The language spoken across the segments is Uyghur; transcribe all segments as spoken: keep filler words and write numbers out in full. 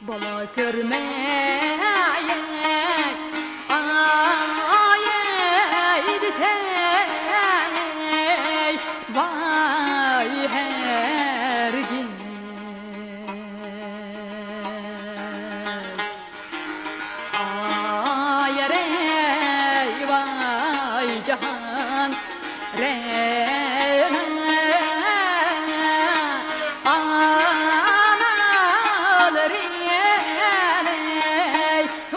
بالا كۆرمەي ئايەي دېسەي، ۋاي ھەرگىز. ئايەي ۋاي جاھان، رەنا ئانالىرىنى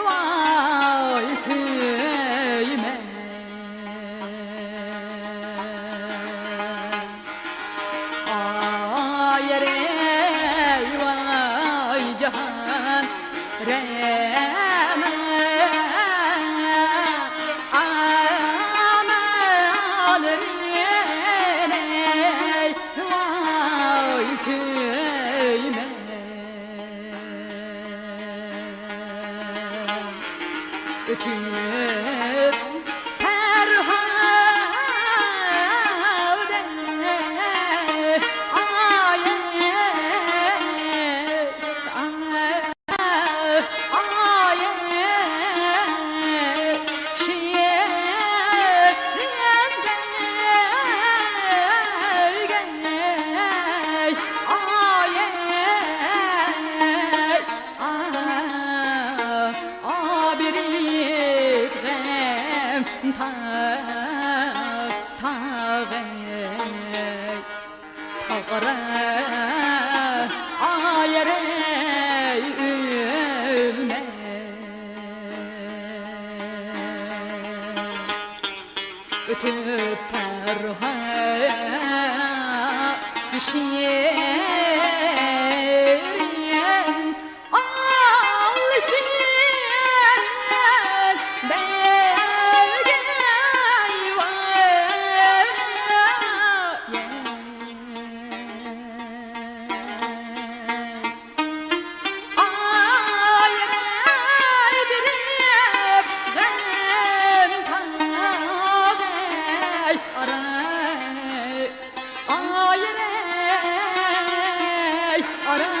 ۋاي سۆيمەي. ئايەي ۋاي جاھان، رەنا ئانالىرىنى ۋاي سۆيمەي. ئۆتۈپ پەرھادە، ئايەي، ئايەي، ئايەي، شېرىن دەرگەي، ئايەي. ئا، ئا، بېرىپ غەم تا-، تاغەي. تاغرا، ئايەي، ئۆلمەي. ئۆتۈپ پەرھادە، شېرىن ئالىشىن بەرگەي ۋاي. ئايەي بېرىپ غەم تاغەي، ئاراي، ئايەي، ئارا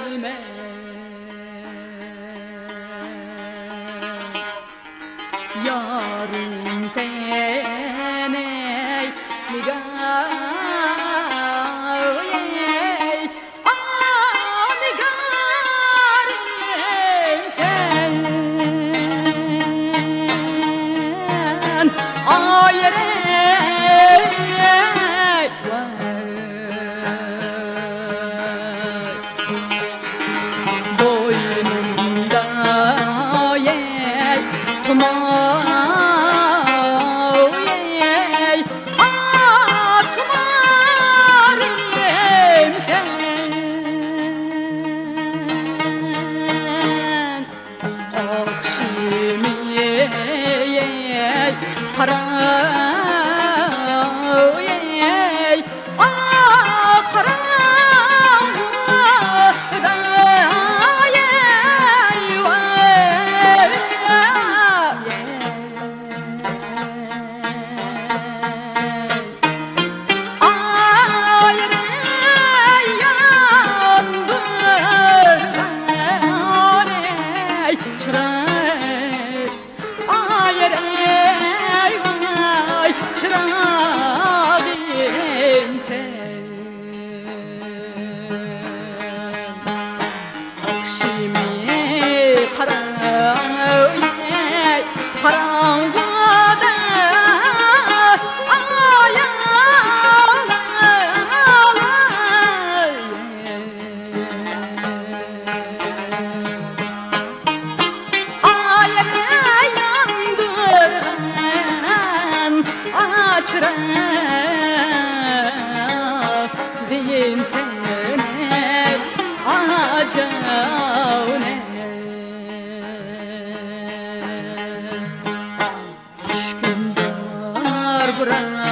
ئۆلمەي. يارىم سەن ئەي نىگار، ئەي، ئا، نىگارىم سەن. ئايەي، بوينۇمدا يەي، تۇماۋ يەي، ئاق تۇمارىم سەن. ئاخشىمى يەي، قاراۋ يەي، ئاق قاراڭغۇدا يەي، ۋاي. ئايەي ياندۇرغان ئەي چىراي، ئايەي ۋاي چىراغىم سەن. ئاخشىمى قاراۋ يەي، قاراڭغۇدا ئاياغ ئايەي ياندۇرغان ئاچراق دېگىن سەن، ئاجاۋنە. چۈشكۈن بار بۇرادا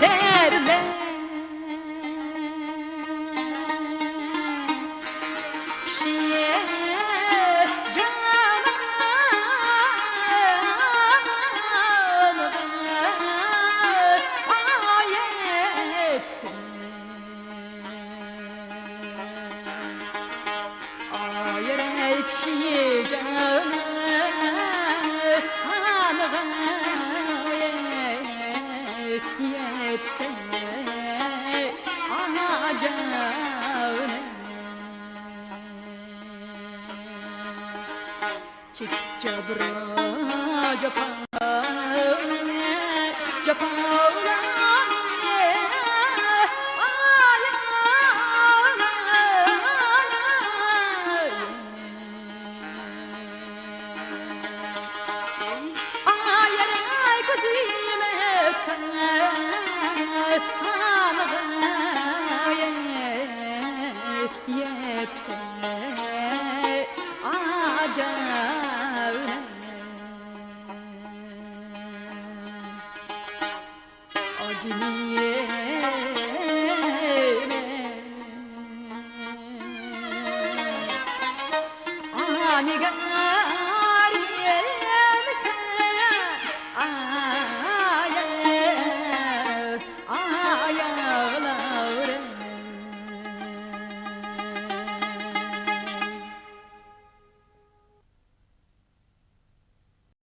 دەردلەر. سەن ئاجاۋنى. چېكىپ جابر، جاپا، جاپالارنى، ئاياغلار. ئايرى كۆزۈم ئۆستەڭ، خانغا يەتسە ئاجاۋنىڭ. ئاجىنى يەيمەن. ئانىگە